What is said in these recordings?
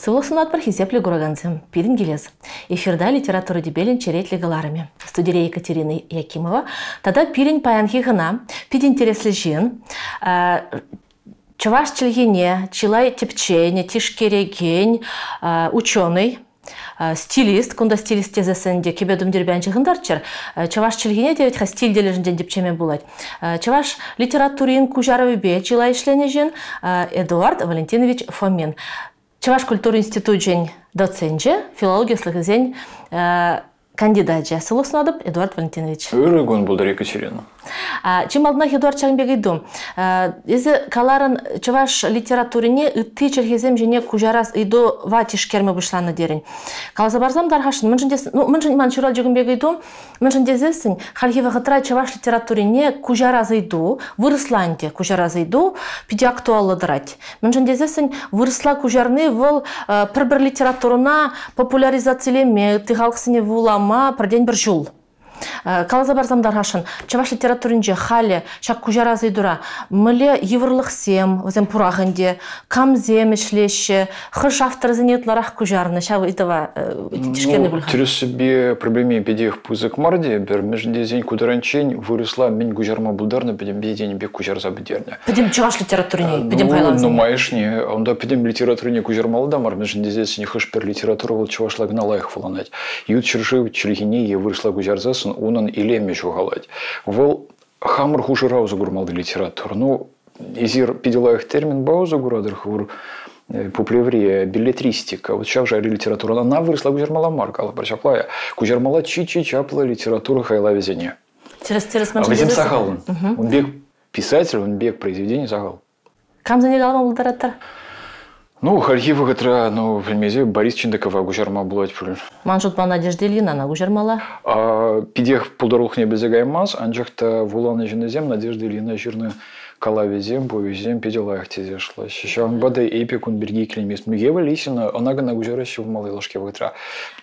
Сывлӑх сунатпӑр, хисеплӗ куракансем. Пирӗн килес. Эфирта литература тӗпелӗн черетлӗ кӑларӑмӗ. Студире Екатерина Якимова тата пирӗн паянхи хӑна, пит интереслӗ ҫын, чӑваш чӗлхине чылай тӗпченӗ, тишкерекен ученый, стилист, кунта стилист тесессӗн те кӗпе-тумтирпе ан ҫыхӑнтарччӑр. Чӑваш чӗлхине те вӗт-ха стиль тӗлӗшӗнчен тӗпчеме пулать. Чӑваш литературин куҫарӑвӗпе чылай ӗҫленӗ ҫын Эдуард Валентинович Фомин. Чӑваш культура институчӗн доценчӗ, филологи ӑслӑхӗсен кандидачӗ. Сывлӑх сунатӑп, Эдуард Валентинович. Ырӑ кун пултӑр, Екатерина. Чи малтанах, Эдуард, ҫакӑн пек ыйту. Эсӗ каларӑн, чӑваш литературине ытти чӗлхесем ҫине куҫарас ыйтӑва тишкерме пуҫланӑ терӗн. Каласа парсам тархасшӑн, мӗншӗн тес, ну, мӗншӗн ман ҫуралчӗ кун пек ыйту? Мӗншӗн тесессӗн, хальхи вӑхӑтра чӑваш литературине куҫарас ыйту, вырӑсла ӗнтӗ куҫарас ыйту питӗ актуаллӑ тӑрать. Мӗншӗн тесессӗн, вырӑсла куҫарни вӑл пӗр-пӗр литературӑна популяризацилеме, ытти халӑхсене вулама пӗртен-пӗр ҫул. Каласа парсам тархасшӑн, чӑваш литературинче халӗ ҫак куҫарас ыйтура мӗнле йывӑрлӑхсем, вӗсем пурах ӗнтӗ, камсем ӗҫлеҫҫӗ, хӑш авторсене ытларах куҫарнӑ, ҫав ыйтӑва тишкернӗ пуль-ха. Тӗрӗссипе проблеми питех пысӑк мар те, пӗр мӗншӗн тесен ку таранччен вырӑсла мӗн куҫарма пултарнӑ, пӗтӗмпе тенӗ пек куҫарса пӗтернӗ. Пӗтӗм чӑваш литературине, пӗтӗм хайлавсене? Нумайӑшне. Унта пӗтӗм литературине куҫармалла та мар, мӗншӗн тесессӗн хӑш-пӗр литература вӑл чӑвашла кӑна лайӑх вуланать. Ют ҫӗршыв чӗлхине е вырӑсла куҫарсассӑн унӑн илемӗ ҫухалать. Вӑл хамӑр хушӑра усӑ курмалли литература. Ну, эсир питӗ лайӑх терминпа усӑ куратӑр хӑвӑр пуплевре беллетристика. Вот ҫав шайри литературӑна на вырӑсла куҫармалла мар, калӑпӑр ҫапла. Куҫармалла чи-чи чаплӑ литература хайлавӗсене. Тӗрӗс-тӗрӗс. Вӗсем сахалӑн. Ун пек писатель, ун пек произведени сахал. Камсене калама пултаратӑр? Ну, хальхи вӑхӑтра, ну, пӗлмесе Борис Чиндыкова куҫарма пулать пуль. Ман шутпа Надежда Ильинана куҫармалла. Питех пултарулӑхне пӗлсе каймас, анчах та вуланӑ ҫыннисем Надежда Ильина ҫырнӑ калавӗсем, повеҫӗсем питӗ лайӑх тесе шутлаҫҫӗ. Ҫавӑнпа та эпӗ кун пирки иккӗленместӗм. Ева Лисина ӑна-кӑна куҫараҫҫӗ пулмалла юлашки вӑхӑтра.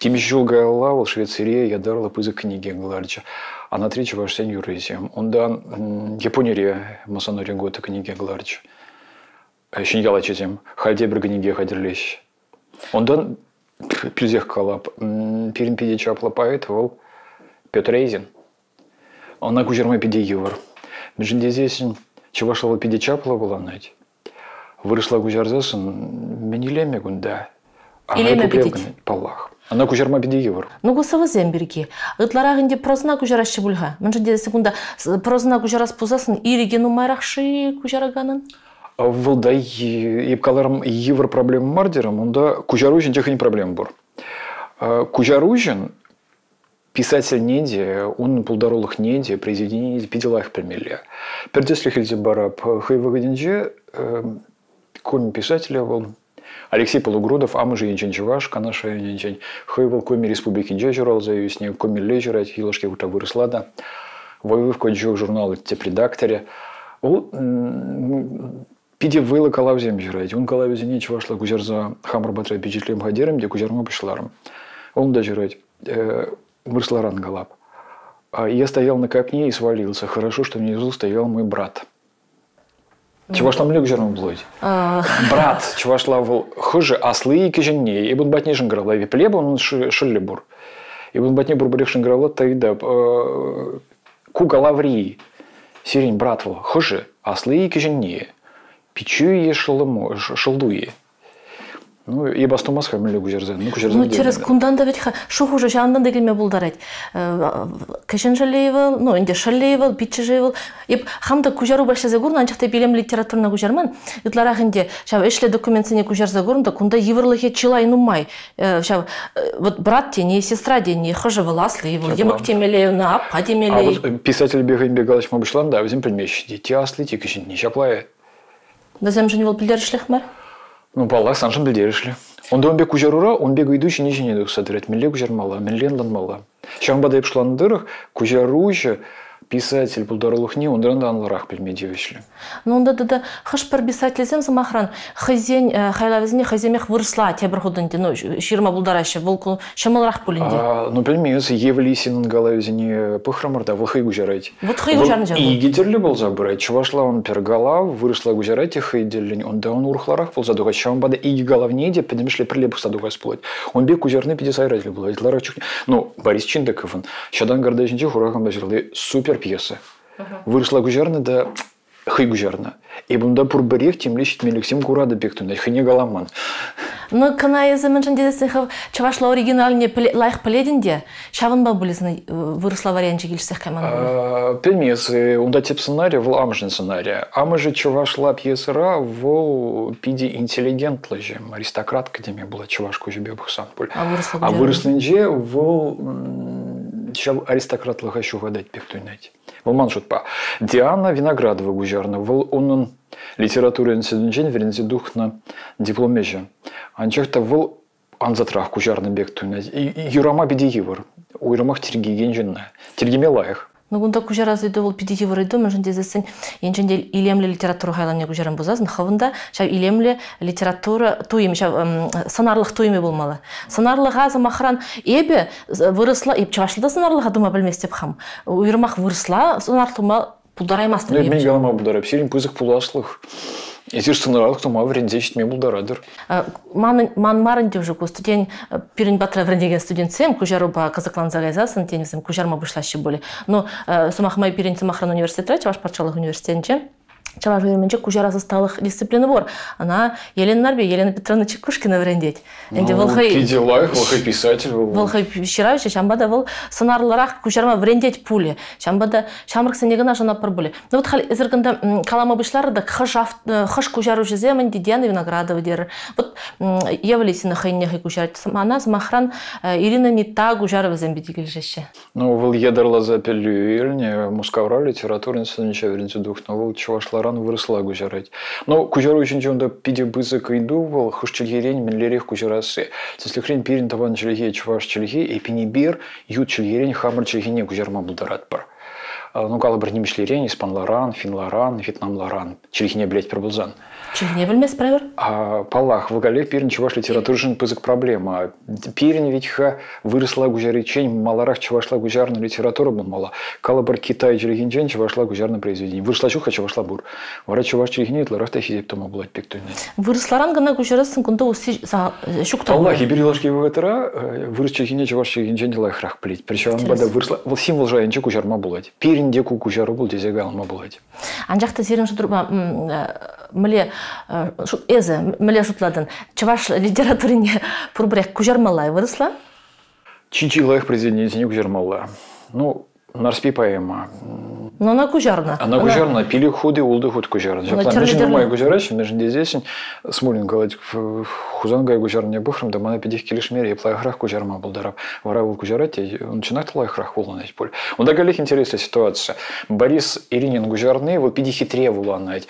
Темиҫе ҫул каялла вӑл Швецире ятарлӑ пысӑк кӗнеке кӑларчӗ. Анатри чӑвашсен юррисем. Унтан Японире Масанори Гото кӗнеке кӑларчӗ. Ҫӗньял ачисем халь тепӗр кӗнеке хатӗрлеҫҫӗ. Унтан пӳлсех калап, пирӗн питӗ чаплӑ поэт вӑл Петр Эйзин. Ӑна куҫарма питӗ йывӑр. Мӗншӗн тесессӗн чӑвашла вӑл питӗ чаплӑ вуланать. Вырӑсла куҫарсассӑн мӗн илемӗ кунта? Илемӗ пӗтет. Паллах. Ӑна куҫарма питӗ йывӑр. Ну, ку сӑвӑсем пирки. Ытларах ӗнтӗ прозӑна куҫараҫҫӗ пуль-ха. Мӗншӗн тесен кунта прозӑна куҫарас пулсассӑн ирӗке нумайрах-ши куҫараканӑн? Вӑл та, эп каларӑм, йывӑр проблема мар терӗм. Унта куҫару ҫинче хӑйӗн проблема пур. Куҫаруҫӑн писательне те, унӑн пултарулӑхне те, произведенине те питӗ лайӑх пӗлмелле. Пӗр тӗслӗх илсе парап. Хӑй вӑхӑтӗнче Коми писателӗ вӑл Алексей Полугрудов амӑшӗ енчен чӑваш, Канаш районӗнчен. Хӑй вӑл Коми республикинче ҫуралса ӳснӗ, комилле ҫырать, юлашки вӑхӑтра вырӑсла та. Войвыв Кончук журнал тӗп редакторӗ. Вӑл питӗ вӑйлӑ калавсем ҫырать. Ун калавӗсене чӑвашла куҫарса хамӑр патра пичетлем-ха терӗм те куҫарма пуҫларӑм. Он та ҫырать. Вырӑсларан калап. Я стоял на копне и свалился. Хорошо, что внизу стоял мой брат. Чӑвашла мӗнле куҫарма пулать? Брат чӑвашла вӑл хӑшӗ асли кӗҫӗнни. Эп ун патне шӑнкӑравлап. Епле унӑн шӑллӗ пур. Эп ун патне пурпӗрех шӑнкӑравлап та ыйтап. Ку калаври сирӗн брат вӑл хӑшӗ асли кӗҫӗнни? Пиччӳ-и шӑлту-и? Ну, эп астумас-ха мӗнле куҫарсан. Ну, куҫарсан. Ну, тӗрӗс, кунтан та вӗт-ха шухӑшӗ ҫавӑнтан та килме пултарать. Кӗҫӗн шӑлли вӑл, ну, ӗнтӗ шӑлли вӑл, пиччӗшӗ вӑл. Эп хам та куҫарупа ӗҫлесе курнӑ, анчах та илемлӗ литературӑна куҫарман. Ытларах ӗнтӗ ҫав ӗҫлӗ документсене куҫарса курнӑ та кунта йывӑрлӑхӗ чылай нумай. Ҫав вот брат тени, сестра тени, хӑшӗ вӑл асли, вӑл йӑмӑк темелле, ӑна аппа темелле. А вот писательпе хӑйӗнпе калаҫма пуҫланӑ та, вӗсем пӗлмеҫҫӗ те. Те асли, те кӗҫӗнни. Ҫапла-и? Вӗсемшӗн вӑл пӗлтерӗшлех мар? Ну, паллах, саншӑн пӗлтерӗшлӗ. Унта ун пек куҫарура ун пек ыйту ҫине-ҫине тухса тӑрать. Мӗнле куҫармалла, мӗнле ӑнланмалла? Ҫавӑнпа та эп шутланӑ тӑрӑх, куҫаруҫӑ Писатель пултарулӑхне унран та анлӑрах пӗлме тивӗҫлӗ. Ну, унта тата хӑш-пӗр писательсем, сӑмахран, хӑйсен хайлавӗсене хӑйсемех вырӑсла тепӗр хут ӗнтӗ, ну, ҫырма пултараҫҫӗ. Вӑл ҫӑмӑлрах пуль ӗнтӗ. Ну, пӗлмес, Ева Лисинӑн калавӗсене пӑхрӑмӑр та, вӑл хӑй куҫарать. Вот хӑй куҫарнӑ ҫав. Икӗ тӗрлӗ пулса пырать. Чӑвашла он пӗр калав, вырӑсла куҫарать те хӑй тӗллӗн. Унта он урӑхларах пулса тухать. Ҫавӑнпа та икӗ калавне те пӗтӗмӗшле пӗрле пӑхса тухас пулать. Ун пек куҫарни питӗ сайра тӗл пулать. Ытларах чухне, ну, Борис Чиндыковӑн «Ҫатан карта ҫинче хура хӑмла ҫырли» супер пьеса. Вырӑсла куҫарнӑ та хӑй куҫарнӑ. Эп унта пурпӗрех темле ҫитменлӗхсем куратӑп пек туйӑнать, хӑйне каламан. Ну, кӑна эсӗ мӗншӗн тесен хӑв чӑвашла оригиналне лайӑх пӗлетӗн те, ҫавӑнпа пулӗ сана вырӑсла варианчӗ килӗшсех кайман пулӗ. Пӗлмес, унта тӗп сценарий вӑл амӑшӗн сценарийӗ. Амӑшӗ чӑвашла пьесӑра вӑл питӗ интеллигентлӑ ҫын, аристократка теме пулать чӑваш куҫӗпе пӑхсан пуль. А вырӑслинче вӑл ҫав аристократлӑха ҫухатать пек туйӑнать. Вӑл ман шутпа. Диана Виноградова куҫарнӑ. Вӑл унӑн литература институтӗнчен вӗренсе тухнӑ диплом ӗҫӗ. Анчах та вӑл ансатрах куҫарнӑ пек туйӑнать. Юрама питӗ йывӑр. Уйрӑмах тиркекен ҫынна. Тиркеме лайӑх. Ну, кунта куҫарас ыйту вӑл питӗ йывӑр ыйту, мӗншӗн тесессӗн енчен те илемлӗ литература хайлавне куҫаран пулсассӑн хӑвӑн та ҫав илемлӗ литература туйӑм, ҫав сӑнарлӑх туйӑмӗ пулмалла. Сӑнарлӑха, сӑмахран, эпӗ вырӑсла, эп чӑвашла та сӑнарлӑха тума пӗлместӗп хам. Уйрӑмах вырӑсла сӑнар тума пултараймастӑп. Ну, мен калама пултарап. Сирӗн пысӑк пуласлӑх. Эсир сӑнарлӑх тума вӗренсе ҫитме пултаратӑр. Ман, ман мар ӗнтӗ уже ку студент, пирӗн патра вӗрентекен студентсем куҫарупа кӑсӑкланса кайсассӑн, тен, вӗсем куҫарма пуҫлаҫҫӗ пулӗ. Но сӑмах май пирӗн сӑмахран университетра, Чӑваш патшалӑх университетӗнче, Чӑваш уйрӑмӗнче куҫарас ӑсталӑх дисциплина пур. Ӑна Елена Нарби, Елена Петровна Чекушкина вӗрентет. Ӗнтӗ вӑл хӑй питӗ лайӑх, вӑл хӑй писатель вӑл. Вӑл хӑй ҫыравҫӑ, ҫавӑнпа та вӑл сӑнарлӑрах куҫарма вӗрентет пулӗ. Ҫавӑнпа та ҫамрӑксене кӑна шанатпӑр пулӗ. Ну вот халь эсир кунта калама пуҫларӑр та хӑш, хӑш куҫаруҫӑсем ӗнтӗ Диана Виноградова терӗр. Вот Ева Лисина хӑйне хӑй куҫарать. Мана, сӑмахран, Ирина Митта куҫарӑвӗсем питӗ килӗшеҫҫӗ. Ну, вӑл ятарласа пӗлӳ илнӗ, Мускавра литература институтӗнче вӗренсе тухнӑ, вӑл чӑвашларан вырӑсла куҫарать. Ну, куҫару ӗҫӗнче унта питӗ пысӑк ыйту вӑл, хӑш чӗлхерен мӗнлерех куҫарасси. Тӗслӗхрен, пирӗн тӑван чӗлхе чӑваш чӗлхи, эппин эпир ют чӗлхерен хамӑр чӗлхене куҫарма пултаратпӑр. Ну, калӑпӑр, нимӗҫлерен, испанларан, финларан, вьетнамларан чӗлхине пӗлетпӗр пулсан. Чӗлхене пӗлместпӗр. Паллах, вӑкалех пирӗн чӑваш литературишӗн пысӑк проблема. Пирӗн ведь-ха вырӑсла куҫариччен маларах чӑвашла куҫарнӑ литература пулмалла. Калӑпӑр, Китай чӗлхинчен чӑвашла куҫарнӑ произведени. Вырӑсла ҫук-ха, чӑвашла пур. Вара чӑваш чӗлхине ытларах та хисеп тума пулать пек туйӑнать. Вырӑсларан кӑна куҫарасси кунта усси ҫук та. Паллах, эпир юлашки вӑхӑтра вырӑс чӗлхине чӑваш чӗлхинчен те лайӑхрах пӗлет. Пӗр ҫавӑнпа та вырӑсла вӑл символ шайӗнче куҫарма пулать. Пирӗн те ку куҫару пул тесе калама пулать. Анчах та сирӗн шутрупа мӗнле эсӗ мӗнле шутлатӑн? Чӑваш литературине пурпӗрех куҫармалла вырӑсла? Чи-чи лайӑх произведенисене куҫармалла. Ну, Нарспи поэма. Но ӑна куҫарнӑ. Ӑна куҫарнӑ. Пилӗк хут и ултӑ хут куҫарнӑ. Ҫапла мӗншӗн нумай куҫараҫҫӗ, мӗншӗн тесессӗн Смолин калать, Хусанкай куҫарнине пӑхрӑм та мана питех килӗшмерӗ, эп лайӑхрах куҫарма пултарап. Вара вӑл куҫарать те, он чӑнах та лайӑхрах вуланать пуль. Унта каллех интереслӗ ситуация. Борис Иринин куҫарни вӑл питӗ хитре вуланать.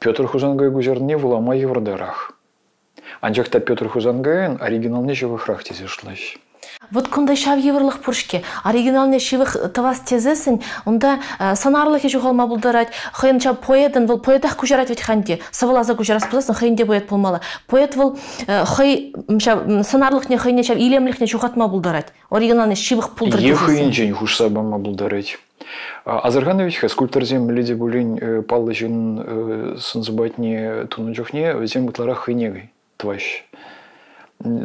Петр Хусанкай куҫарни вулама йывӑртарах. Анчах та Петр Хусанкайӑн оригиналне ҫывӑхрах тесе шутлаҫҫӗ. Вот кунта ҫав йывӑрлӑх пур-ҫке. Оригиналне ҫывӑх тӑвас тесессӗн унта сӑнарлӑхӗ ҫухалма пултарать. Хӑйӗн ҫав поэтӑн, вӑл поэтах куҫарать вӗт ханте. Сӑвӑласа куҫарас пулсассӑн хӑйӗн те поэт пулмалла. Поэт вӑл хӑй ҫав сӑнарлӑхне, хӑйне ҫав илемлӗхне ҫухатма пултарать. Оригиналне ҫывӑх пултӑр тесессӗн. Е хӑйӗнчен хушса пама пултарать. Асӑрханӑ вӗт-ха, скульпторсем мӗнле те пулин паллӑ ҫын сӑн-сӑпатне тунӑ чухне вӗсем ытларах хӑйне тӑваҫҫӗ.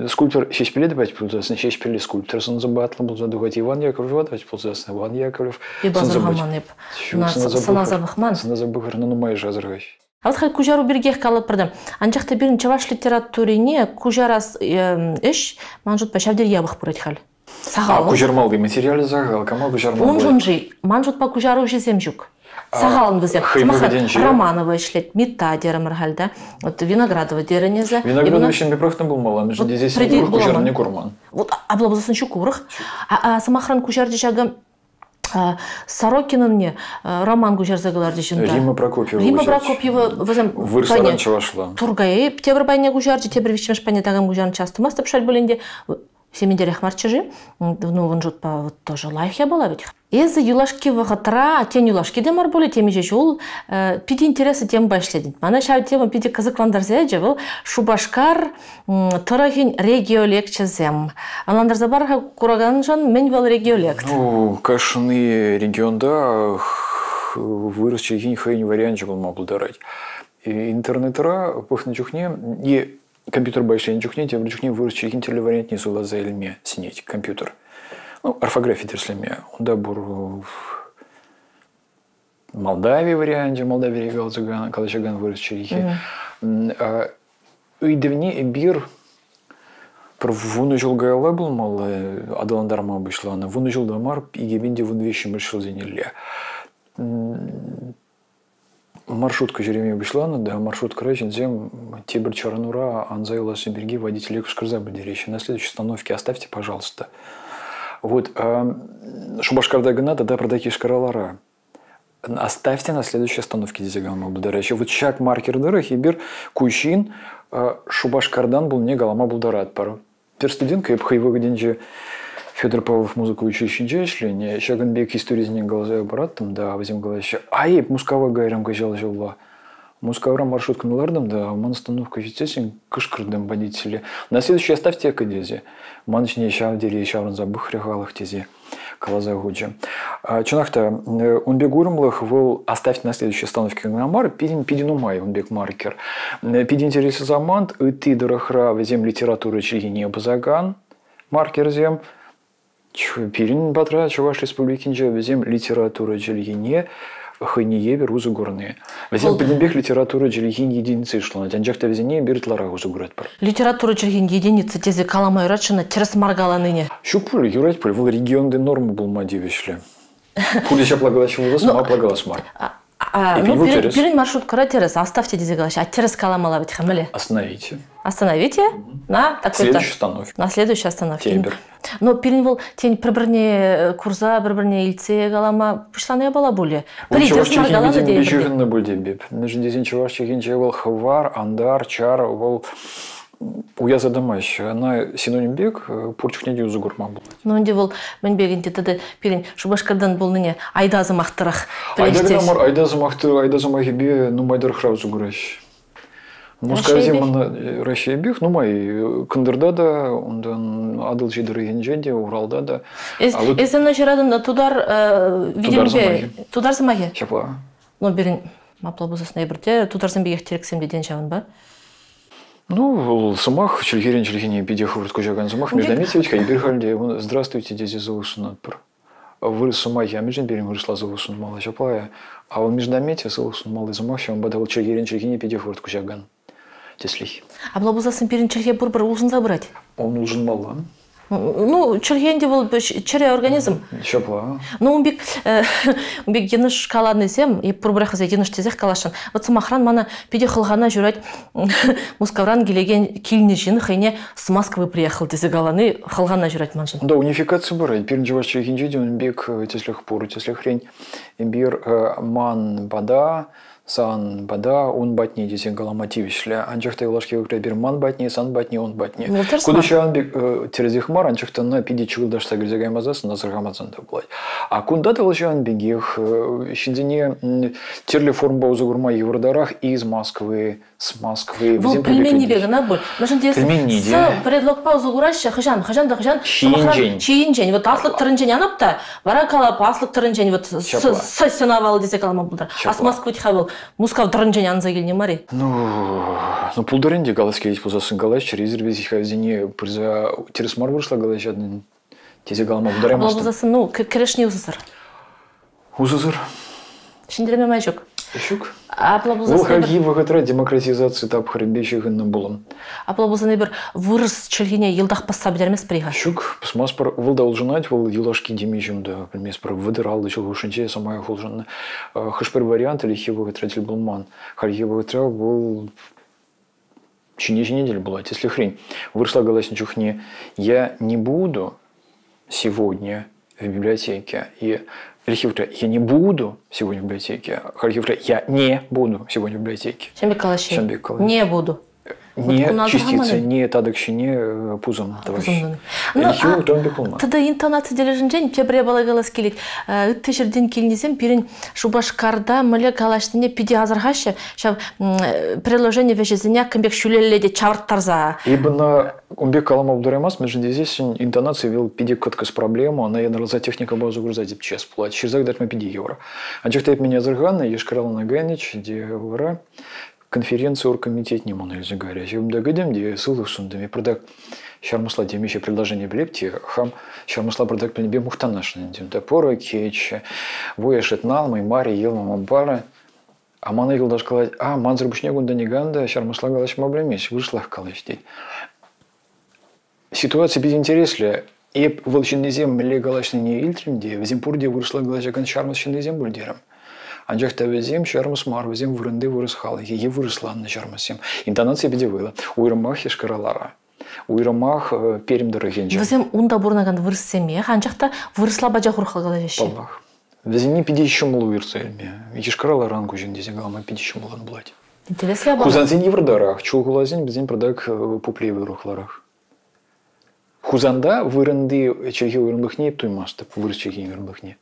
Скульптор Ҫеҫпӗле тӑвать пулсассӑн, Ҫеҫпӗле скульптор сӑн-сӑпатлӑ пулса тухать, Иван Яковлева тӑвать пулсассӑн, Иван Яковлев Эп асӑрхаман эп. Сӑнаса пӑхман. Сӑнаса пӑхӑр, но нумайӑшӗ асӑрхаҫ. А вот халь куҫару пиркиех калӑпӑр та. Анчах та пирӗн чӑваш литературине куҫарас ӗҫ, ман шутпа, ҫав тери япӑх пырать халь. Сахал. А куҫармалли материалӗ сахал. Кама куҫарма Уншӑн-ши ман шутпа куҫаруҫӑсем ҫук. Сахалӑн вӗсем. Хӑй вӑхӑтӗнче. Романова ӗҫлет, Митта терӗмӗр халь та. Вот Виноградова терӗн эсӗ. Виноградова ҫын пек пӑрахнӑ пулмалла, мӗншӗн тесессӗн урӑх куҫарнине курман. Вот апла пулсассӑн ҫук урӑх. Сӑмахран куҫарчӗ ҫакӑ Сорокинӑнне роман куҫарса кӑларчӗҫ унта. Римма Прокопьева. Римма Прокопьева вӗсем вырӑсларан чӑвашла. Тургай тепӗр пайне куҫарчӗ, тепӗр виҫҫӗмӗш пайне такам куҫарнӑ час тумастӑп шел пулин те. Сементерех марччӗ-ши? Ну, ун шутпа вот тоже лайӑх япала вӗт. Эсӗ юлашки вӑхӑтра, тен, юлашки те мар пулӗ, темиҫе ҫул питӗ интереслӗ темӑпа ӗҫлетӗн. Мана ҫав тема питӗ кӑсӑклантарса ячӗ. Вӑл Шупашкар тӑрӑхӗн региолекчӗсем. Ӑнлантарса пар-ха кураканшӑн, мӗн вӑл региолект? Ну, кашни регионта вырӑс чӗлхин хӑйӗн варианчӗ пулма пултарать. Интернетра пӑхнӑ чухне е компьютерпа ӗҫленӗ чухне тепӗр чухне вырӑс чӗлхин тӗрлӗ вариантне суйласа илме сӗнет компьютер. Ну, орфографи тӗрӗслеме. Унта пур Молдави варианчӗ, Молдавире калаҫакан вырӑс чӗлхи. Ыйтӑвне эпир пӗр 10 ҫул каялла пулмалла аталантарма пуҫланӑ. 10 ҫулта мар, 2013-мӗш ҫулсенелле. Маршрутка ҫӳреме пуҫланӑ та, маршруткӑра ҫынсем тепӗр чарӑнура анса юласси пирки водителе кӑшкӑрса пӗлтереҫҫӗ. На следующей остановке оставьте, пожалуйста. Вот Шупашкарта кӑна тата пӗртак Йошкар-Олара. Оставьте на следующей остановке тесе калама пултараҫҫӗ. Вот ҫак маркер тӑрӑх эпир ку ҫын Шупашкартан пулнине калама пултаратпӑр. Пӗр студентка эп хӑй вӑхӑтӗнче Федор Павлов музыка училищинче ӗҫленӗ. Ҫакӑн пек историсене каласа параттӑм та, вӗсем калаҫҫӗ, а эп Мускава кайрӑм кӑҫал ҫулла. Мускавра маршруткӑна лартӑм та, ман остановка ҫитсессӗн кӑшкӑртӑм водителе. На следующий оставьте тесе. Ман ҫине ҫав тери ҫаврӑнса пӑхрӗ халӑх тесе каласа хучӗ. Чӑнах та, ун пек уйрӑмлӑх вӑл оставьте на следующей остановке кӑна мар, пирӗн питӗ нумай ун пек маркер. Питӗ интереслӗ самант, ытти тӑрӑхра вӗсем литература чӗлхине пӑсакан маркерсем, пирӗн патра Чӑваш Республикинче вӗсем литература чӗлхине хӑйне евӗр усӑ курни. Вӗсем пӗтӗмпех литература чӗлхин единици шутланать, анчах та вӗсене эпир ытларах усӑ куратпӑр. Литература чӗлхин единици тесе калама юрать-ши тӗрӗс мар каланине? Ҫук пуль, юрать пуль, вӑл регионти норма пулма тивӗҫлӗ. Пурте ҫапла калаҫҫӗ пулсассӑн, ма апла калас мар. Ну, пирӗн маршруткӑра тӗрӗс, оставьте тесе калаҫҫӗ, а тӗрӗс каламалла вӗт-ха, мӗнле? Остановите. Остановите на такой-то. Следующей остановке. На следующей остановке. Тепӗр. Но пирӗн вӑл, тен, пӗр-пӗрне курса, пӗр-пӗрне илтсе калама пуҫланӑ япала пулӗ. Пӗри чӑваш чӗлхин витӗмӗпе ҫыхӑннӑ пуль тем Мӗншӗн тесен чӑваш чӗлхинче вӑл хӑвар, антар, чар, вӑл уяса тӑмасть. Ӑна синоним пек пур чухне те усӑ курма пулать. Ну, ӗнтӗ вӑл мӗн пек ӗнтӗ тата пирӗн Шупашкартан пулнине айда сӑмах тӑрӑх Айда кӑна мар, айда сӑмах, айда сӑмахӗпе нумай тӑрӑхра усӑ кураҫҫӗ. Мускавсем ӑна Раҫҫейпех нумай кӑнтӑрта та, унтан Атӑлҫи тӑрӑхӗнче те, Уралта та. Эс ӑна ҫыратӑн тутар витӗмпе. Тутар сӑмахӗ? Ҫапла. Ну, пирӗн апла пулсассӑн эпир те тутарсем пекех терексем те тен ҫавӑнпа. Ну, вӑл сӑмах чӗлхерен чӗлхене питӗ хӑвӑрт куҫакан сӑмах. Междометие эпир халь те «Здравствуйте» тесе сывлӑшӑнатпӑр. Вырӑс сӑмахӗ мӗншӗн пирӗн вырӑсла сывлӑшӑнмалла ҫапла. А вӑл междометие сывлӑшӑнмалли сӑмах, ҫавӑнпа та вӑл чӗлхерен чӗлхене питӗ хӑвӑрт куҫакан тӗслӗх. Апла пулсассӑн пирӗн чӗлхе пурпӗр улшӑнса пырать. Он улшӑнмалла. Ну, чӗлхе ӗнтӗ вӑл чӗрӗ организм. Ҫапла. Ну, ун пек, ун пек йӑнӑш каланисем, эп пурпӗрех вӗсене йӑнӑш тесех каласшӑн. Вот сӑмахран мана питӗ хӑлхана ҫурать Мускавран килекен килнӗ ҫын хӑйне с Москвы приехал тесе калани хӑлхана ҫурать маншӑн. Да, унификаци пырать. Пирӗн чӑваш чӗлхинче те ун пек тӗслӗх пур. Тӗслӗхрен, эпир ман пата сан пата, ун патне тесе калама тивӗҫлӗ. Анчах та юлашки вӑхӑтра эпир ман патне, сан патне, ун патне. Ну, тӗрӗс Кунта ҫавӑн пек тӗрӗсех мар, анчах та ӑна питӗ чӑкӑлташса кӗрсе каймасассӑн асӑрхамасан та пулать. А кунта та вӑл ҫавӑн пекех ҫынсене тӗрлӗ формӑпа усӑ курма йывӑртарах из Москвы, с Москвы. Вӑл пӗлменнипе кӑна пуль. Мӗншӗн тесен с предлогпа усӑ кураҫҫӗ хӑҫан, хӑҫан та хӑҫан. Ҫийӗнчен. Ҫийӗнчен. Вот аслӑк тӑрӑнчен анап та, вара калап аслӑк тӑрӑнчен вот с сӑнавал тесе калама пултар. А с Москвы тиха вӑл Мускав тӑрӑнчен анса килнӗ мар-и? Ну, пултӑр ӗнтӗ калас килет пулсассӑн калаҫчӑр. Эсир вӗсене пырса тӗрӗс мар вырӑсла калаҫатӑн тесе калама пултараймастӑн. Пулсассӑн, ну, кӗрешни усӑсӑр. Усӑсӑр. Ҫӗнтерме май ҫук. Ҫук. Апла пулсан Вӑл хальхи вӑхӑтра демократизаци тапхӑрӗпе ҫыхӑннӑ пулӑм. Апла пулсан эпир вырӑс чӗлхине йӑлтах пӑсса пӗтерместпӗр-и-ха? Ҫук, пӑсмастпӑр. Вӑл та улшӑнать, вӑл юлашки темиҫе та пӗлместпӗр. 30-50 ҫул хушшинче самаях улшӑннӑ. Хӑш-пӗр вариант ӗлӗкхи вӑхӑтра тӗл пулман. Хальхи вӑхӑтра вӑл ҫине-ҫине тӗл пулать. Тӗслӗхрен, вырӑсла калаҫнӑ чухне «я не буду сегодня в библиотеке» и ӗлӗкхи «я не буду сегодня в библиотеке», хальхи «я не буду сегодня в библиотеке». Ҫын пек калаҫҫӗ. Ҫын пек калаҫҫӗ. Не буду. Не частица, не татӑк ҫине пусӑм тӑваҫҫӗ. Ну, тата интонаци тӗлӗшӗнчен тепре балагалас килет. Ытти ҫӗртен килнисем пирӗн Шупашкарта мӗнле калаҫнине питӗ асӑрхаҫҫӗ. Ҫав приложени вӗҫӗсене кам пек ҫӳлелле те чавӑрттарса. Ибо ун пек калама пултараймасть, мӗншӗн тесессӗн интонаци вӑл питӗ кӑткӑс проблема, ӑна янӑраса техникӑпа усӑ курса тӗпчес пулать. Ҫырса кӑтартма питӗ йывӑр. Анчах та эп мӗн асӑрханӑ, Йошкар-Олана кайнӑччӗ те вара конференци оргкомитетне мана илсе кайрӗҫ. Унта кӗтӗм те сывлӑх сунтӑм. Эп пӑртак ҫармӑсла темиҫе предложение пӗлеп те хам ҫармӑсла пӑртак пӗлнипе мухтанасшӑн ӗнтӗ. Унта пӑрӑ, кеччӗ, вуешет налмай, мари, елма, бара. А мана юлташ калать, а мансӑр пуҫне кунта никам та ҫармӑсла калаҫма пӗлмест, вырӑслах калаҫ тет. Ситуаци питӗ интереслӗ. Эп вӑл ҫыннисем мӗнле калаҫнине илтрӗм те, вӗсем пурте вырӑсла калаҫакан ҫармӑс ҫыннисем пуль терӗм. Анчах та вӗсем ҫармӑс мар, вӗсем вырӑнти вырӑс халӑхӗ е вырӑсланнӑ ҫармӑссем. Интонаци питӗ вӑйлӑ. Уйрӑмах Йошкар-Олара. Уйрӑмах Пермь тӑрӑхӗнче. Вӗсем унта пурӑнакан вырӑссемех, анчах та вырӑсла пачах урӑхла калаҫаҫҫӗ. Паллах. Вӗсене питӗ ҫӑмӑл уйӑрса илме. Йошкар-Оларан куҫӑн тесе калама питӗ ҫӑмӑллӑн пулать. Интереслӗ япала. Хусансен йывӑртарах, Чулхуласен вӗсен пӑртак пуплевӗ урӑхларах. Хусанта вырӑнти чӗлхе уйрӑмлӑхне эп туймастӑп, вырӑс чӗлхин уйрӑмлӑхне.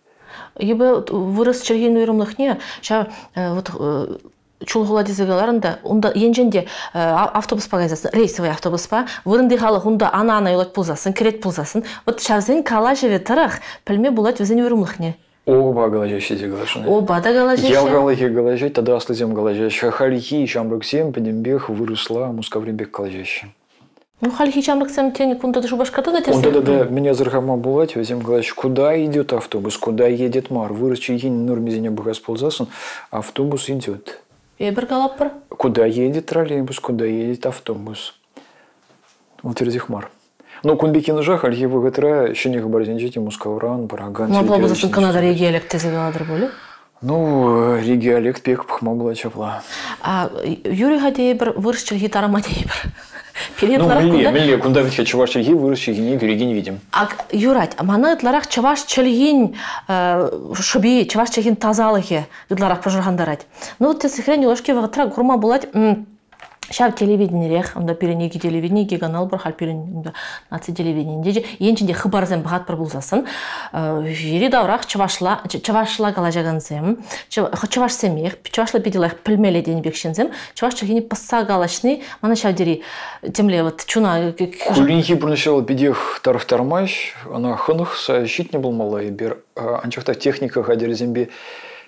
Эпӗ вырӑс чӗлхин уйрӑмлӑхне ҫав вот Чулхула тесе каларӑн та, унта енчен те автобуспа кайсассӑн, рейсовый автобуспа, вырӑнти халӑх унта ана-ана юлать пулсассӑн, кӗрет пулсассӑн, вот ҫавсен калаҫӑвӗ тӑрӑх пӗлме пулать вӗсен уйрӑмлӑхне. Оба калаҫаҫҫӗ те калаҫнӑ. Оба та калаҫаҫҫӗ. Ял халӑхӗ калаҫать тата аслисем калаҫаҫҫӗ. Хальхи ҫамрӑксем пӗтӗмпех вырӑсла Мускаври пек калаҫаҫҫӗ. Ну, хальхи ҫамрӑксем, тен, кунта та Шупашкарта та Унта тата мӗн асӑрхама пулать, вӗсем калаҫҫӗ, куда идет автобус, куда едет мар. Вырӑс чӗлхин нормисене пӑхас пулсассӑн автобус идет. Эпир калатпӑр. Куда едет троллейбус, куда едет автобус. Вӑл тӗрӗсех мар. Ну, кун пек киноша хальхи вӑхӑтра ҫӗнӗ хыпарсенче те Мускавран пыракан... Ну, апла пулсассӑн кӑна региолект тесе калатӑр пулӗ? Ну, региолект пек пӑхма пулать ҫапла. А Юрий-ха тейӗпӗр, вырӑс чӗлхи тарама тейӗпӗр. Пире ну, мӗнле, мӗнле, кунта вӗт-ха чӑваш чӗлхи вырӑс чӗлхине кӳрекен витӗм. Ак, юрать, мана ытларах чӑваш чӗлхин шӑпи, чӑваш чӗлхин тасалӑхӗ ытларах пӑшӑрхантарать. Ну, тӗслӗхрен, юлашки вӑхӑтра курма пулать, ҫав телевиденирех, унта пирӗн икӗ телевидени, икӗ канал пур, халь пирӗн унта наци телевиденинче енчен те хыпарсем пӑхатпӑр пулсассӑн, йӗри-таврах чӑвашла, чӑвашла калаҫакансем, чӑвашсемех, чӑвашла питӗ лайӑх пӗлмелле тенӗ пек ҫынсем чӑваш чӗлхине пӑсса калаҫни мана ҫав тери темле вот чуна... Кулленхи пурнӑҫра вӑл питех тарӑхтармасть, ӑна хӑнӑхса ҫитнӗ пулмалла эпир, анчах та техника хатӗрӗсемпе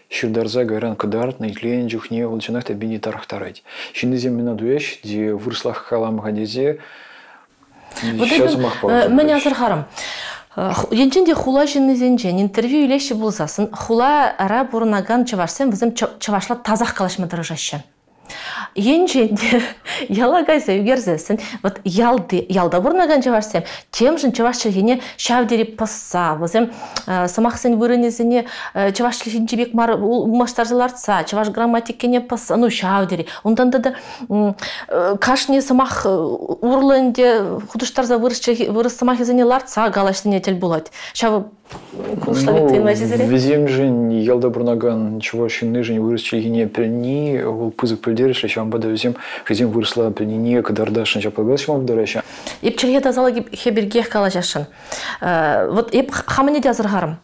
ҫыртарса кайран кӑтартнӑ, итленӗ чухне вӑл чӑнах та питӗ тарӑхтарать. Ҫыннисем мӗн туяҫҫӗ те вырӑслах калам-ха тесе Вот мӗн асӑрхарӑм. Енчен те хула ҫыннисенчен интервью илеҫҫӗ пулсассӑн, хулара пурӑнакан чӑвашсем вӗсем чӑвашла тазах калаҫма тӑрӑшаҫҫӗ. Енчен те яла кайса ӳкерсессӗн, вот ялти, ялта пурӑнакан чӑвашсем темшӗн чӑваш чӗлхине ҫав тери пӑсса, вӗсем сӑмахсен вырӑнӗсене чӑваш чӗлхинчи пек мар улмаштарса лартса, чӑваш грамматикине пӑсса, ну ҫав тери. Унтан тата кашни сӑмах урлӑ ӗнтӗ хутӑштарса вырӑс чӗлхи, вырӑс сӑмахӗсене лартса калаҫнине тӗл пулать. Ҫав Вӗсемшӗн ялта пурӑнакан чӑваш ҫыннишӗн вырӑс чӗлхине пӗлни вӑл пысӑк пӗлтерӗшлӗ, ҫавӑнпа та вӗсем хӑйсем вырӑсла пӗлнине кӑтартасшӑн ҫапла калаҫма пултараҫҫӗ. Эп чӗлхе тасалӑхӗ пиркиех калаҫасшӑн. Вот эп хамӑнне те асӑрхарӑм.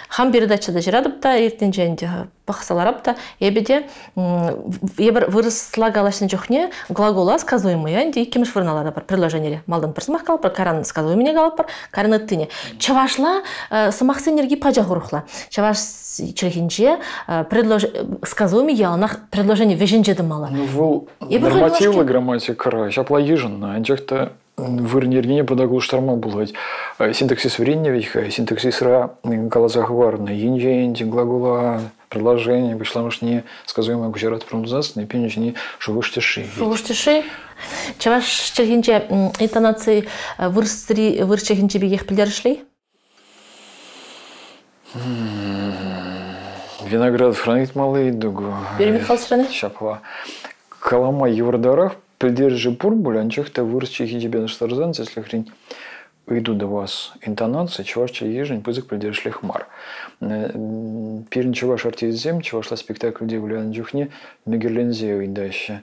Хам передача та ҫыратӑп та, иртнинче ӗнтӗ пӑхса ларап та, эпӗ те эпир вырӑсла калаҫнӑ чухне глагола сказуемые ӗнтӗ иккӗмӗш вырӑна ларатпӑр предложенире. Малтан пӗр сӑмах калатпӑр, кайран сказуемыйне калатпӑр, кайран ыттине. Чӑвашла сӑмахсен йӗрки пачах урӑхла. Чӑваш чӗлхинче сказуемый яланах предложени вӗҫӗнче тӑмалла. Ну, вӑл нормативлӑ грамматикӑра ҫапла йышӑннӑ, анчах та вырӑн йӗркине пӑтак улӑштарма пулать. Синтаксис вӗреннӗ вӗт-ха, синтаксисра каласа хӑварнӑ енчен глагола, предложение пуҫламӑшне сказуемое куҫаратпӑр пулсассӑн эппин ҫине шухӑш тӗшши. Шухӑш тӗшши. Чӑваш чӗлхинче интонаци вырӑсри вырӑс чӗлхинчи пекех пӗлтерӗшлӗ-и? Виноград хранить ыйту. Юрий Михайлович Ҫапла. Калама йывӑртарах пӗлтерӗшӗ пур пуль, анчах та вырӑс чӗлхинче танлаштарсан, тӗслӗхрен, ыйту тӑвас интонаци чӑваш чӗлхишӗн пысӑк пӗлтерӗшлех мар. Пирӗн чӑваш артисчӗсем чӑвашла спектакльте вылянӑ чухне мекӗрленсе ыйтаҫҫӗ.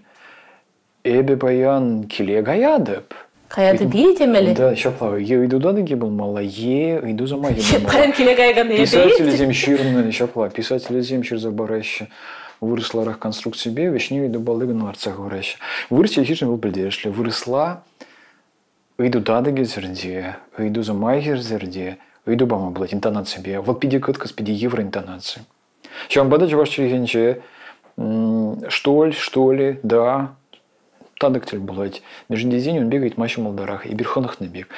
Эпӗ паян киле каятӑп. Каятӑп-и темелле? Да, ҫапла. Е ыйту татӑкӗ пулмалла, е ыйту сӑмахӗ пулмалла. Паян киле каякан эпӗ. Писательсем ҫырнӑ, ҫапла, писательсем ҫырса параҫҫӗ. Вырӑсларах конструкципе вӗҫне ыйту палли кӑна лартса хӑвараҫҫӗ. Вырӑс чӗлхишӗн вӑл пӗлтерӗшлӗ. Вырӑсла ыйту татӑкӗсӗр те, ыйту сӑмахӗсӗр те ыйту пама пулать интонаципе. Вӑл питӗ кӑткӑс, питӗ йывӑр интонаци. Ҫавӑнпа та чӑваш чӗлхинче что ли, что ли, да, татӑк тӗл пулать. Мӗншӗн тесен ун пек ыйтма ҫӑмӑлтарах, эпир хӑнӑхнӑ пек.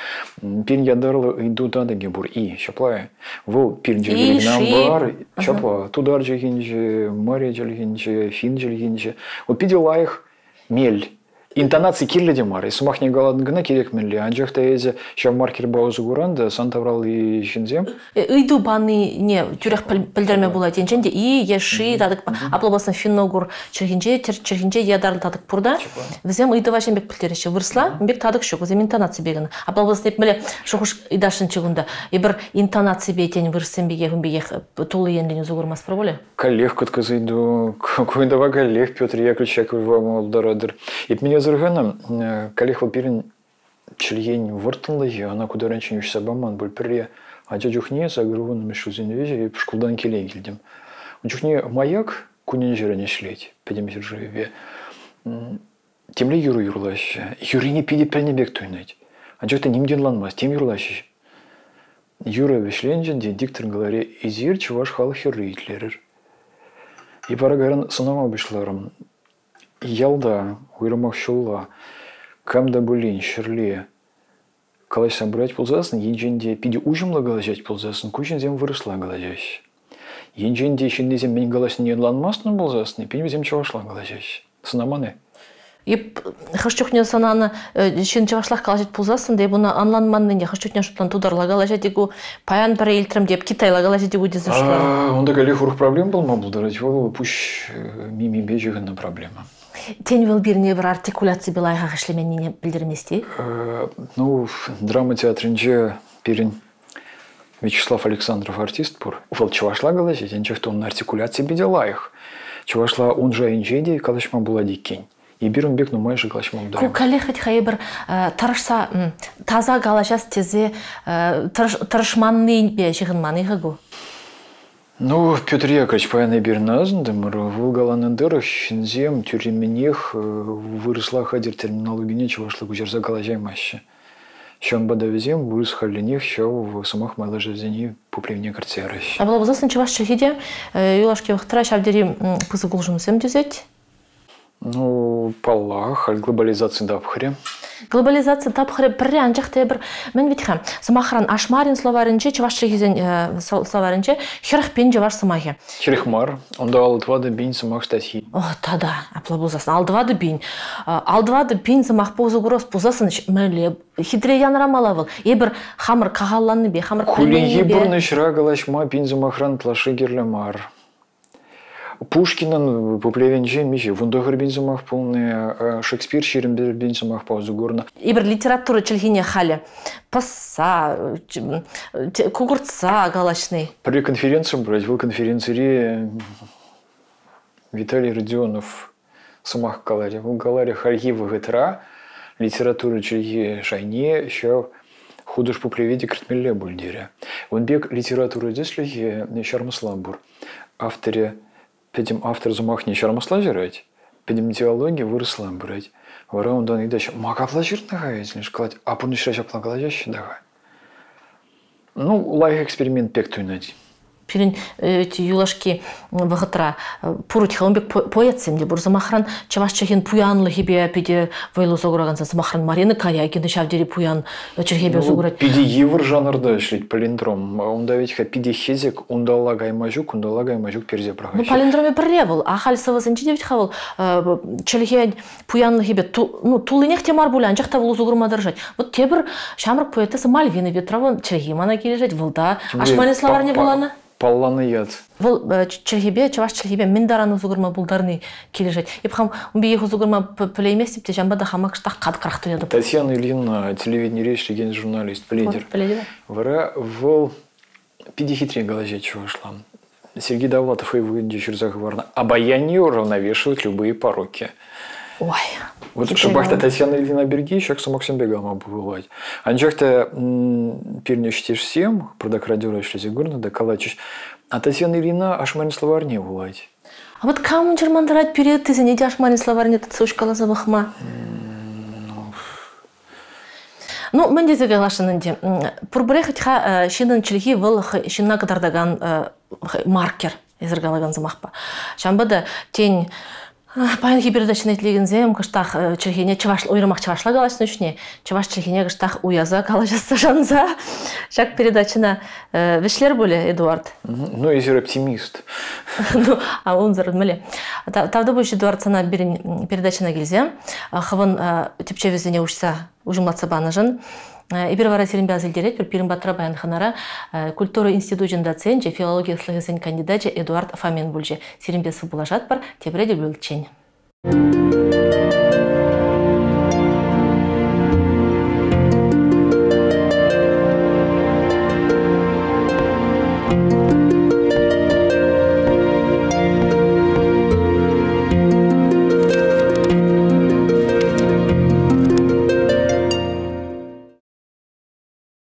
Пирӗн ятарлӑ ыйту татӑкӗ пур. И, ҫапла. Вӑл пирӗн чӗлхере кӑна бар, ҫапла. Тутар чӗлхинче, мари чӗлхинче, фин чӗлхинче. Вот питӗ лайӑх мел. Интонаци кирлӗ те мар. Сӑмахне калатӑн кӑна кирек мӗнле. Анчах та эсӗ ҫав маркерпа усӑ куран та сан тавралли ҫынсем Ыйту панине тӳрех пӗлтерме пулать. Енчен те и е ши татӑк апла пулсан финно-угор чӗлхинче, чӗлхинче ятарлӑ татӑк пур та. Вӗсем ыйтӑва ҫын пек пӗлтереҫҫӗ. Вырӑсла ун пек татӑк ҫук. Вӗсем интонаципе кӑна. Апла пулсан эп мӗнле шухӑш ыйтасшӑнччӗ кунта. Эпир интонаципе тен вырӑссем пекех ун пекех тулли енлӗн усӑ курмастпӑр пулӗ? Каллех кӑткӑс ыйту. Ку ыйтӑва каллех Петр Яковлевич Яковлева пултаратӑр. Эп мӗн асӑрханӑ, каллех вӑл пирӗн чӗлхен вӑрттӑнлӑхӗ ӑна ку таранччен уҫса паман пуль. Пӗрре ача чухне 80-мӗш ҫулсен вӗҫӗ эп шкултан киле килтӗм. Ун чухне маяк кунӗн-ҫӗрӗн ӗҫлет пӗтӗм ҫӗршывӗпе. Темле юрӑ юрлаҫҫӗ. Юррине питӗ пӗлнӗ пек туйӑнать. Анчах та ним те ӑнланмасть, тем юрлаҫҫӗ. Юрӑ вӗҫленчӗ те диктор каларӗ: «Эсир чӑваш халӑх юрри итлерӗр». И вара кайран сӑнама пуҫларӑм. Ялта, уйрӑмах ҫулла, кам та пулин ҫӗрле калаҫса пырать пулсассӑн, енчен те питӗ уҫӑмлӑ калаҫать пулсассӑн, ку ҫынсем вырӑсла калаҫаҫҫӗ. Енчен те ҫыннисем мӗн калаҫнине ӑнланмастӑн пулсассӑн, эппин вӗсем чӑвашла калаҫаҫҫӗ. Сӑнаман-и? Эп хӑш чухне сӑнанӑ ҫын чӑвашлах калаҫать пулсассӑн та эп ӑна ӑнланманнине хӑш чухне шутлан тутарла калаҫать ку паян пӗрре илтрӗм те эп китайла калаҫать ку тесе шутларӑм. Унта каллех урӑх проблема пулма пултарать. Вӑл пуҫ мимипе ҫыхӑннӑ проблема. Тен, вӑл пирне пӗр артикуляципе лайӑхах ӗҫлеменнине пӗлтермест-и? Ну, драма театрӗнче пирӗн Вячеслав Александров артист пур. Вӑл чӑвашла калаҫать, анчах та унӑн артикуляцийӗ питӗ лайӑх. Чӑвашла ун шайӗнче те калаҫма пулать иккен. Эпир ун пек нумайӑшӗ калаҫма пултараймастпӑр. Ку каллех вӗт-ха эпир тӑрӑшса таса калаҫас тесе тӑрӑшманнипе ҫыхӑнман-и-ха ку? Ну, Петр Яковлевич, паян эпир асӑнтӑмӑр. Вӑл каланӑ тӑрӑх ҫынсем тӳрремӗнех вырӑсла хатӗр терминологине чӑвашла куҫарса калаҫаймаҫҫӗ. Ҫавӑнпа та вӗсем вырӑс хальлӗнех ҫав сӑмах майлашӑвӗсене пуплевне кӗртсе яраҫҫӗ. Апла пулсассӑн чӑваш чӗлхи те юлашки вӑхӑтра ҫав тери пысӑк улшӑнусем тӳсет. Ну, паллах, халь глобализаци тапхӑрӗ. Глобализаци тапхӑрӗ пӗрре, анчах та эпир мӗн вӗт-ха, сӑмахран, Ашмарин словарӗнче, чӑваш чӗлхисен словарӗнче 40 пин чӑваш сӑмахӗ. 40 мар, унта 54 пин сӑмах статьи. О, тата, апла пулсассӑн, 54 пин. 54 пин сӑмах пулса курас пулсассӑн, мӗнле хитре янрамалла вӑл. Эпир хамӑр кахалланнипе, хамӑр Кулленхи пурнӑҫра калаҫма пин сӑмахран ытлашши кирлӗ мар. Пушкинӑн пуплевӗнче миҫе 19 пин сӑмах пулнӑ, Шекспир 21 пин сӑмахпа усӑ курнӑ. Эпир литература чӗлхине халӗ пӑсса, кукӑртса калаҫни. Пӗрре конференци пырать. Вӑл конференцире Виталий Родионов сӑмах каларӗ. Вӑл каларӗ, хальхи вӑхӑтра литература чӗлхи шайне ҫав хутӑш пуплеве те кӗртмелле пуль терӗ. Ун пек литература тӗслӗхӗ ҫармӑсла пур. Авторӗ пӗтӗм автор сӑмахне ҫармӑсла ҫырать, пӗтӗм диалоги вырӑсла пырать. Вара унтан ыйтаҫҫӗ, ма капла ҫырнӑ-ха эсӗ? Калать, а пурнӑҫра ҫапла калаҫаҫҫӗ та-ха. Ну, лайӑх эксперимент пек туйӑнать. Пирӗн юлашки вӑхӑтра пур ун пек поэтсем те пур. Сӑмахран, чӑваш чӗлхин пуянлӑхӗпе питӗ вӑйлӑ усӑ куракансем. Сӑмахран, Марина Карягина ҫав тери пуян чӗлхепе усӑ курать. Питӗ йывӑр жанрта ӗҫлет палиндром. Унта ведь-ха питӗ хӗсӗк, унталла кайма ҫук, кунталла кайма ҫук персе пӑрахаҫҫӗ. Ну, палиндроме пӗрре вӑл. Ахаль сӑвӑсенче те вӗт-ха вӑл чӗлхе пуянлӑхӗпе ну, туллинех те мар пулӗ, анчах та вӑл усӑ курма тӑрӑшать. Вот тепӗр ҫамрӑк поэтесса Мальвина Петрова чӗлхи мана килӗшет, вӑл та Ашмарин словарьне вуланӑ. Палланӑ ят. Вӑл чӗлхепе, чӑваш чӗлхипе мӗн таран усӑ курма пултарни килӗшет. Эп хам ун пекех усӑ курма пӗлейместӗп те, ҫавӑнпа та хама кӑштах катӑкрах туятӑп. Татьяна Ильина телевиденире ӗҫлекен журналист, пӗлетӗр. Пӗлетӗп. Вара вӑл питӗ хитре калаҫать чӑвашла. Сергей Довлатов хӑй вырӑнӗнче ҫырса хӑварнӑ «Обаяние уравновешивают любые пороки». Ой. Вот шӑпах та Татьяна Ильина пирки ҫак сӑмахсемпе калама пулать. Анчах та пирӗн ӗҫтешсем пӑртак радиора ӗҫлесе курнӑ та калатчӗҫ, а Татьяна Ильина Ашмарин словарьне вулать. А вот кам чӑрмантарать пире ыттисене те Ашмарин словарьне тытса уҫкаласа пӑхма? Ну, мӗн тесе каласшӑн ӗнтӗ. Пурпӗрех хӑть-ха ҫыннӑн чӗлхи вӑл ҫынна кӑтартакан маркер, эсир калакан сӑмахпа. Ҫавӑнпа та, тен, паянхи передачӑна итлекенсем кӑштах чӗлхене чӑваш, уйрӑмах чӑвашла калаҫнӑ чухне чӑваш чӗлхине кӑштах уяса калаҫасса шанса ҫак передачӑна вӗҫлер пулӗ, Эдуард. Ну, эсир оптимист. Ну, а унсӑрӑн мӗнле? Тавтапуҫ, Эдуард, сана пирӗн передачӑна килсе хӑвӑн тӗпчевӗсене уҫса уҫӑмлатса панӑшӑн. Эпир вара сирӗнпе аса илтеретпӗр, пирӗн патра паян хӑнара культура институчӗн доценчӗ, филологи ӑслӑхӗсен кандидачӗ Эдуард Фомин пулчӗ. Сирӗнпе сывпуллашатпӑр, тепре те пуличчен.